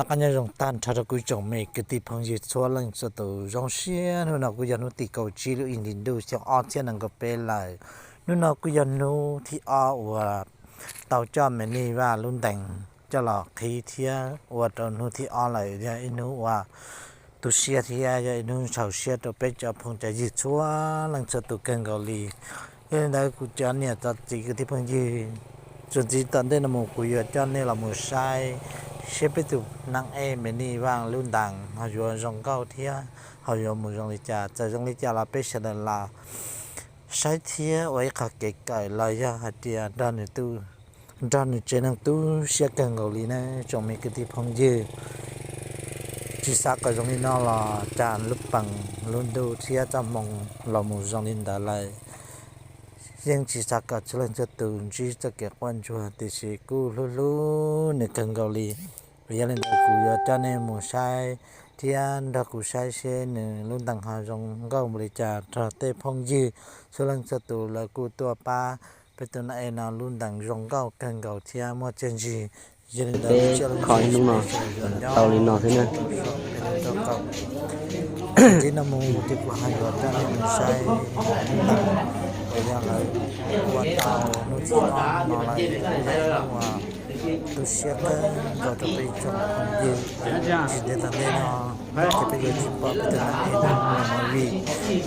Noj qab nyob zoo tag nrho rau kuv tsoom me kwv tij phooj ywg txhua leej txhua tus. Zoo siab hnub no kuj yog hnub tim kaum tsib lub ib hlis ntuj xyoo ob txhiab nees nkaum peb lawm. Hnub no kuj yog hnub thib ob uas tau coj me nij Vaj lub ntees coj los qhib thiab ua rau hnub thib ob lawm, yog ib hnub uas tu siab thiab yog ib hnub ntshaus siab rau peb cov phooj cov ywg txhua leej txhua tus kawg nkaus li. Yog li ntawd kuv cov niam txiv kwv tij phooj ywg, txuas ntxiv tom ntej no mus kuv yuav coj nej los mus saib seb peb tus neeg ej me nij Vaj lub ntees ho yuav zoo nkauj thiab ho yuav mus zoo li cas. Txawm zoo li cas los peb sawv daws los saib thiab ua ib qho kev kawm los yog hais tias nrog nws tsev neeg tu siab kawg nkaus li na tsoom me kwv tij phooj ywg. Tsis xav kom zoo li no los cas lub pees lub ntuj thiab txoj hmoo los mus zoo li ntawd lawm. Yeej tsis xav kom txhua leej txhua tus ntsib txoj kev quaj ntsuag tiam sis kuj hlub hlub nws kawg nkaus li. Yog li ntawd kuv yuav coj nej mus saib thiab nrog kuv saib seb nws lub ntees ho zoo nkauj npaum li cas rau tej phooj ywg txhua leej txhua tus lawv kuj tuaj pab peb tus neeg ej no lub ntees zoo nkauj kawg nkaus thiab muaj txiaj ntsig. Yog li ntawd peb kho ib hnub no tau li no xwb na. Ntxiv no mus ces kuv ho yuav coj nej mus saib lub ntees uas yog lawv ua tau hnub thib ob no lawm, yog hnub uas tu siab kawg nkaus rau peb tsoom phooj ywg. Tsis ntev tom ntej no ces peb yuav tsis pom peb tus neeg ej no ua movie,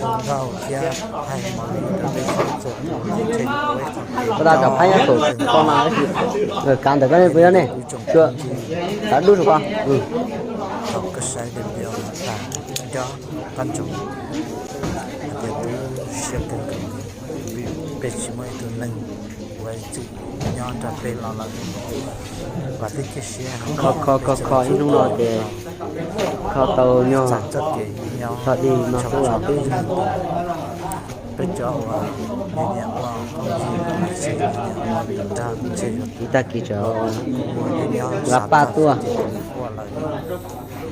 ua nkauj thiab hais movie rau peb txhua tus. Koj tau cov phab nyab kaum ko no, kav ntawm koj ne puas yog ne? Tsuas kav dub rau koj. Thaum koj saib video no tas nco qab ntsoov hais tias tu siab kawg nkaus li, vim peb tsis muaj ib tug neeg ua ib txwm nyob nrog peb los lawm. Vam thiab cia siab kho kho kho ib hnub no ces kho tau nyog txog dig no xwb los peb, peb cov uas nyiam ua phooj ywg, nyiam ua vim nrog, ib tag kis tseem ua paj tuaj,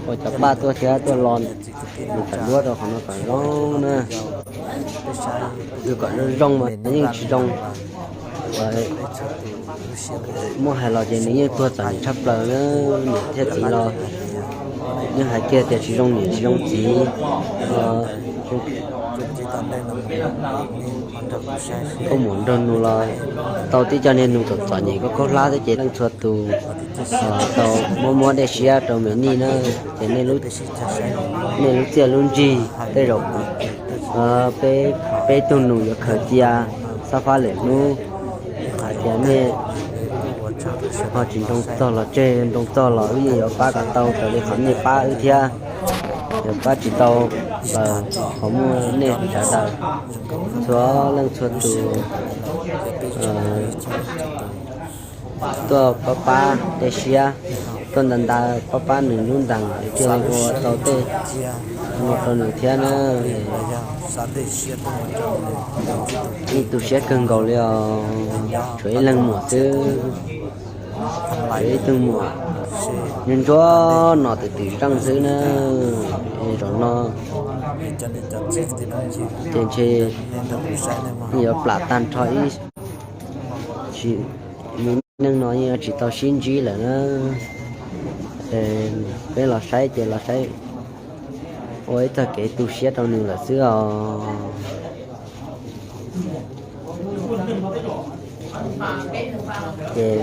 ua cov paj tuaj thiab tuaj los nws kom duab rau qhov no kom zoo na. Nws kom zoo zoo mas yeej tsis zoo. Muab hais los ces nws yeej tuag txom nyem tshaj plaws na, niam thiab txiv los yeej hais kiag tias tsis zoo niam tsis zoo txiv. Koj muam nrog nus los tau tib co niag nus txom txom nyem khaub khaub hlab xwb ces leej txhua tus tau muab muab dej siab rau me nij na. Ces nej lub txiaj lub ntsig tej zaum peb tug nus yuav khaws cia xab fab lwm hnub. Hais tias nej ho tsis nroo txog los tseg, nroo txog los wb yeej yuav pab kom tau raws li qhov nej pab wb thiab. Yog pab tsis tau los qhov muaj nej sawv daws txhua leej txhua tus tuaj pab pab dej siab, tuaj nta nta pab pab nws lub ntees thiaj li ua tau tej no rau nws thiab na. Yeej tu siab kawg nkaus li os, tshuav ib leeg muam xwb, tshuav ib tug muam ntsuab ntsuab no twm twm zeej xwb na. Zaum no ces ntshe yuav plam tag nrho ib sim, me neej no yeej yuav tsis tau sib ntsib lawm na. Peb los saib ces los saib ua ib txoj kev tu siab rau nws lawm xwb os. Ces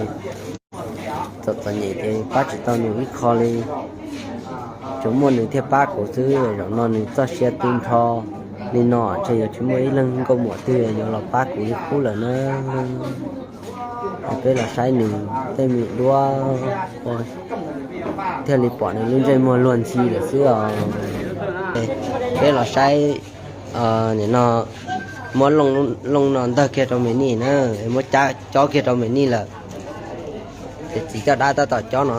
txom txom nyem ces pab tsis tau nws ib qho li, tsuas muaj nws thiaj pab kuv xwb. Zaum no nws txoj sia tu nrho li no ntshe yuav tsis muaj ib leeg nkauj muam twg yuav los pab kuv li qub lawm na. Peb los saib nws tej me duab thiaj li pom nws lub ntsej muag luag ntxhi lawm xwb os. Peb los saib nim no muab looj no ntawg kiag rau me nij na, muab cob kiag rau me nij lawm. Ces txiv coj dab tab tom cob no.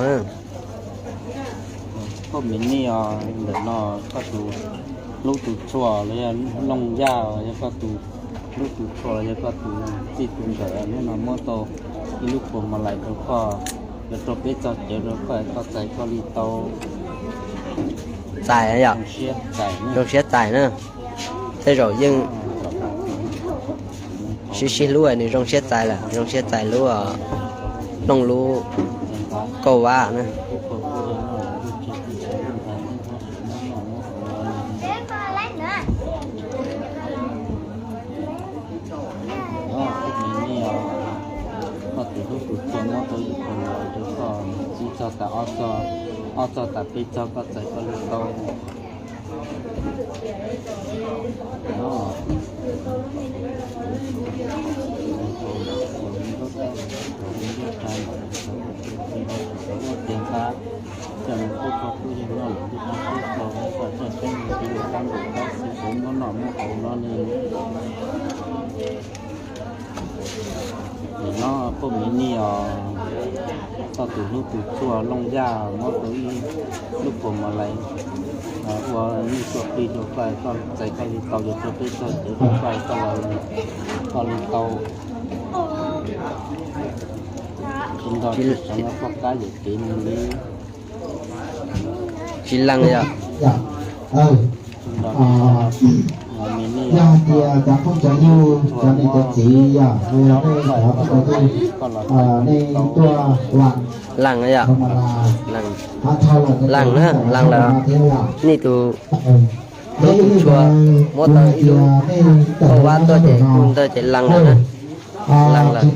Koj me nij os, ntawm no koj tus hlub tus tshua los yog looj yaj, yog koj tus hlub tus tshua los yog koj tus txij tus nkawm, hnub no muab tau ib lub puas ma lais rau koj, yuav rau peb txoj cawv rau koj, koj txais koj li tau. Txais yom, zoo siab txais na. Tej zaum yeej sib sib hlub nws zoo siab txais lawm, zoo siab txais lub looj lub kauj vab na. Tus tsis tsis tsis ntawd twb txhob sim muab noj muab haus no. Nyob peb me niam, koj tus hlub tus tshua muab rau yus tus los rau koj txib txog tas ob txog, ob txog tas peb txog koj txais koj li tau. Ces nqa coj mus pub koj pub yawg noj lawm ntuj qab pub tau, koj coj peb mus tiv los kab npum kab xwb, muab noj muab haus no ne. Nim no poj me niam os, koj tus hlub tus tshua Looj Yaj muab tau ib lub puas mos lais ua nej tuaj plig rau koj, koj txais koj li tau, yog rau peb txog ces rau koj, koj li tau. Tsis nto tsis seev los koj kab yawm kev mus li. Tsis lees yom. Yog hais tias cov phooj cov ywg, cov niam cov txiv yog, nej cov phooj cov ywg, nej tuaj lees, lees yom, lees na, lees lawm. Nej tus hlub tus tshua muab tau ib lub kauj vab tuaj ces kuj ntawd ces lees lawm na. Lees lawm.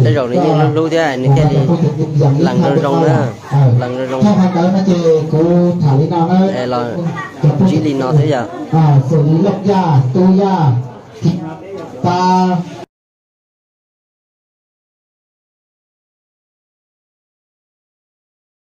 Tej zaum nws yeej hlub hlub thiab nws thiaj li lees zoo zoo na. Lees zoo zoo. Los ntsib li no xwb yom.